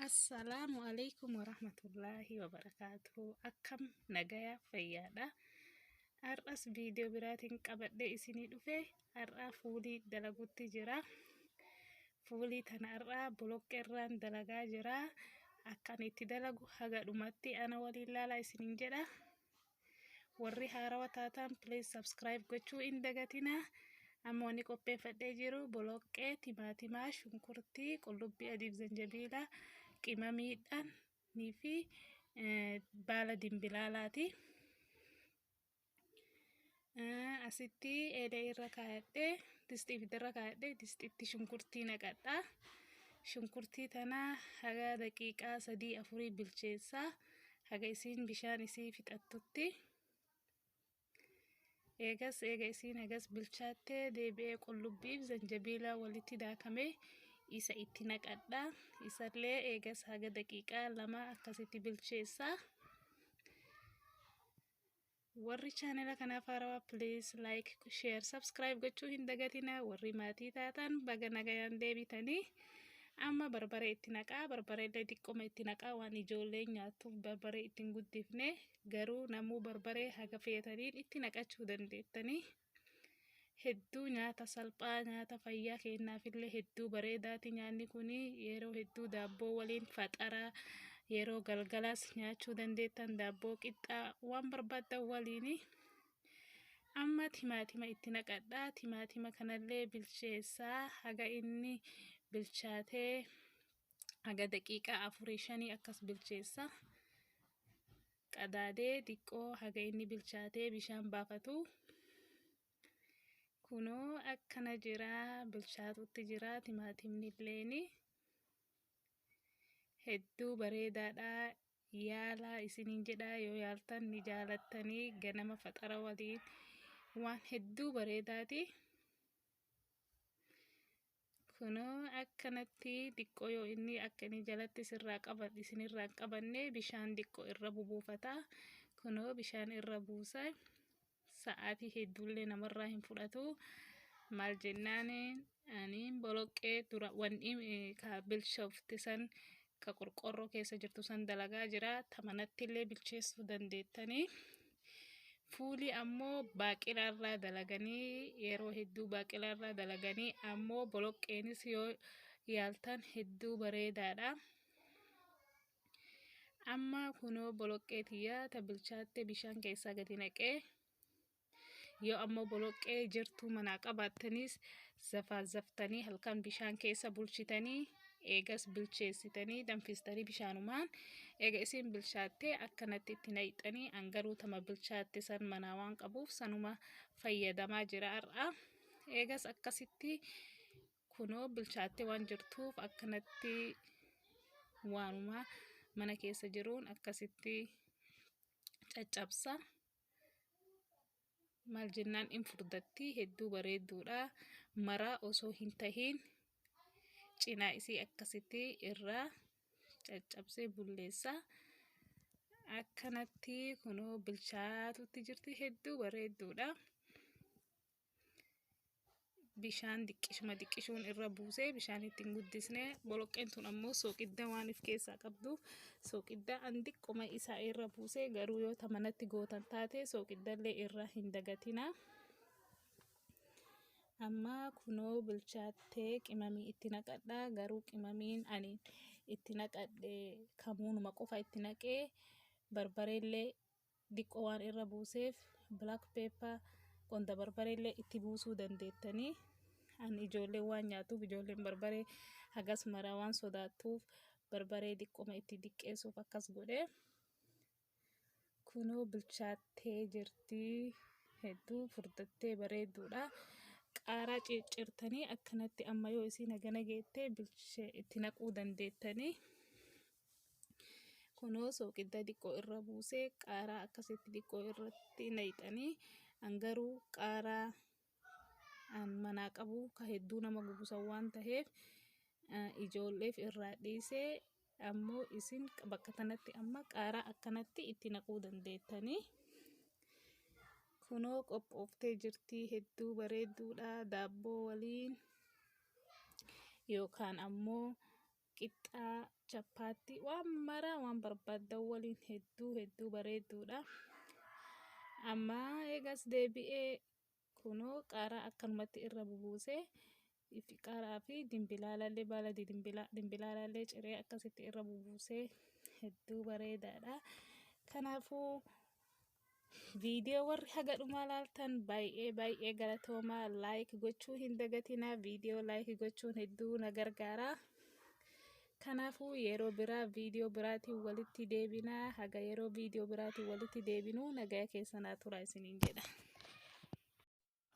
Assalaamu alaikum warahmatullaahi wabarakaatuhu. Akkam nagaya fayyaadha. Har'as viidiyoo biraatiin qabadhee isinii dhufe. Har'aa fuulii dalagutti jira. Fuulii tana har'aa boloqqeerraan dalagaa jira. Akka ani itti dalagu haga dhumatti ana waliin laalaa isiniin jedha. Warri haarawa taatan please subscribe gochuu hin dagatinaa. Amma wanni qopheeffadhee jiru boloqqee, timaatimaa, shunkurtii, qullubbii adiif zanjabiila, qimamiidhaan fi baala dimbilaalaati. Asitti eelee irra kaayadhee, distii ibiddarra kaayadhee, distiitti shunkurtii naqadha. Shunkurtii tana haga daqiiqaa sadii afurii bilcheessaa, haga isiin bishaan isii fixattutti. Eegas eega isiin hagas bilchaattee deebi'ee qullubbiif zanjabiila walitti daakame isa itti naqadha. Isallee eegas haga daqiiqaa 2 akkasitti bilcheessa. Warri chaanela kanaaf haarawaa please like, share, subscribe gochuu hin dagatina. Warri maatii taatan baga nagayaan deebitanii. Amma barbaree itti naqaa. Barbaree illee xiqqooma itti naqaa, waan ijoolleen nyaattuuf barbaree itti hin guddifne. Garuu namuu barbaree haga feetaniin itti naqachuu dandeettanii. Hedduu nyaata salphaa, nyaata fayyaa kennaafillee hedduu bareedaati nyaanni kun. Yeroo hedduu daabboo waliin faxaraa, yeroo galgalaas nyaachuu dandeettan, daabboo, qixxaa, waan barbaaddan waliin. Amma timaatima itti naqadha. Timaatima kanallee bilcheessaa, haga inni bilchaatee haga daqiiqaa afurii shanii akkas bilcheessa. Qadaadee xiqqoo haga inni bilchaatee bishaan baafatu. Kunoo akkana jira, bilchaatutti jira timaatimni illeeni. Hedduu bareedaadha. Yaalaa isiniin jedha, yoo yaaltan ni jaalattanii, ganama faxara waliin waan hedduu bareedaati. Kunoo akkanatti xiqqoo yoo inni akka inni jalatti sirraa qaban isinirraa hin qabanne bishaan xiqqoo irra bubuufata. Kunoo bishaan irra buusa. Sa'aatii hedduullee namarraa hin fudhatu. Maal jennaan, ani boloqqee dura wanni ka bilchoofte san, ka qorqorroo keessa jirtu san dalagaa jira. Ta manatti illee bilcheessuu dandeettanii. Fuulii ammoo baaqelaarraa dalaganii, yeroo hedduu baaqelaarraa dalaganii, ammoo boloqqeenis yoo yaaltan hedduu bareedaadha. Amma kunoo boloqqee tiyyaa ta bilchaatte bishaan keessaa gadi naqee. Yoo ammoo boloqqee jirtuu manaa qabaattanis zafaazaftanii halkan bishaan keessa bulchitanii, eegas bilcheessitanii danfistanii, bishaanumaan eega isiin bilchaattee akkanatti itti naqxanii. An garuu tama bilchaatte san manaa waan qabuuf sanuma fayyadamaa jira har'a. Eegas akkasitti kunoo bilchaattee waan jirtuuf akkanatti waanuma mana keessa jiruun akkasitti caccabsa. Maal jennaan, in furdatti, hedduu bareedduudha. Maraa osoo hin tahiin cinaa isii akkasitti irraa caccabsee bulleessa. Akkanatti kunoo bilchaatutti jirti, hedduu bareedduudha. Bishaan diqqishuma diqqishuun irra buusee, bishaan ittiin guddisne. Boloqqeen tun ammoo sooqidda waan of keessaa qabduuf sooqidda an diqquma isaa irra buusee. Garuu yoo ta manatti gootan taate sooqiddallee irra hin dagatina. Amma kunoo bilchaattee qimamii itti naqadha. Garuu qimamiin ani itti naqadhe kamuunuma qofa itti naqee, barbareellee diqqoo waan irra buuseef, black pepper, qonda barbareellee itti buusuu dandeettanii. Ani ijoolleen waan nyaatuuf, ijoolleen barbaree hagas maraa waan sodaattuuf, barbaree diqqoma itti diqqeessuuf akkas godhe. Kunoo bilchaattee jirti, hedduu furdattee bareedduudha. Qaaraa ciccirtanii akkanatti amma yoo isiin hagana geette bilchee itti naquu dandeettanii. Kunoo sooqidda xiqqoo irra buusee, qaaraa akkasitti xiqqoo irratti naqxanii. An garuu qaaraa an manaa qabu ka hedduu nama gubusan waan taheef ijoolleef irraa dhiisee, ammoo isin bakka kanatti amma qaaraa akkanatti itti naquu dandeettanii. Kunoo qophooftee jirti, hedduu bareedduudha. Daabboo waliin yookaan ammoo Qixxaa, chappaatti, waan maraa waan barbaaddan waliin hedduu hedduu bareedduudha. Amma eegas deebi'ee kunoo qaaraa akkanumatti irra bubuusee, qaaraa fi dimbilaalallee, baala dimbilaalallee ciree akkasitti irra bubuusee hedduu bareedaadha. Kanaafuu viidiyoo warri haga dhumaa laaltan baay'ee baay'ee galatoomaa. Like gochuu hin dagatinaa. Viidiyoo like gochuun hedduu na gargaara. Kanaafuu yeroo biraa viidiyoo biraatiin walitti deebinaa. Haga yeroo viidiyoo biraatiin walitti deebinuu nagaya keessanaa tura isiniin jedha.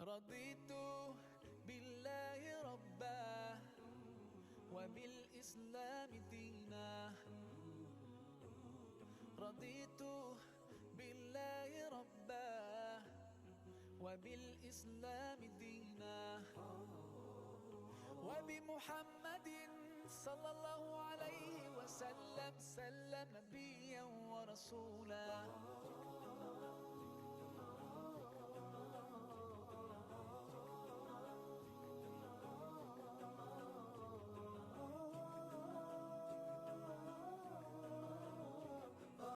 رضيت بالله ربا وبالإسلام دينا، رضيت بالله ربا وبالإسلام دينا، وبمحمد صلى الله عليه وسلم سلم نبيا ورسولا.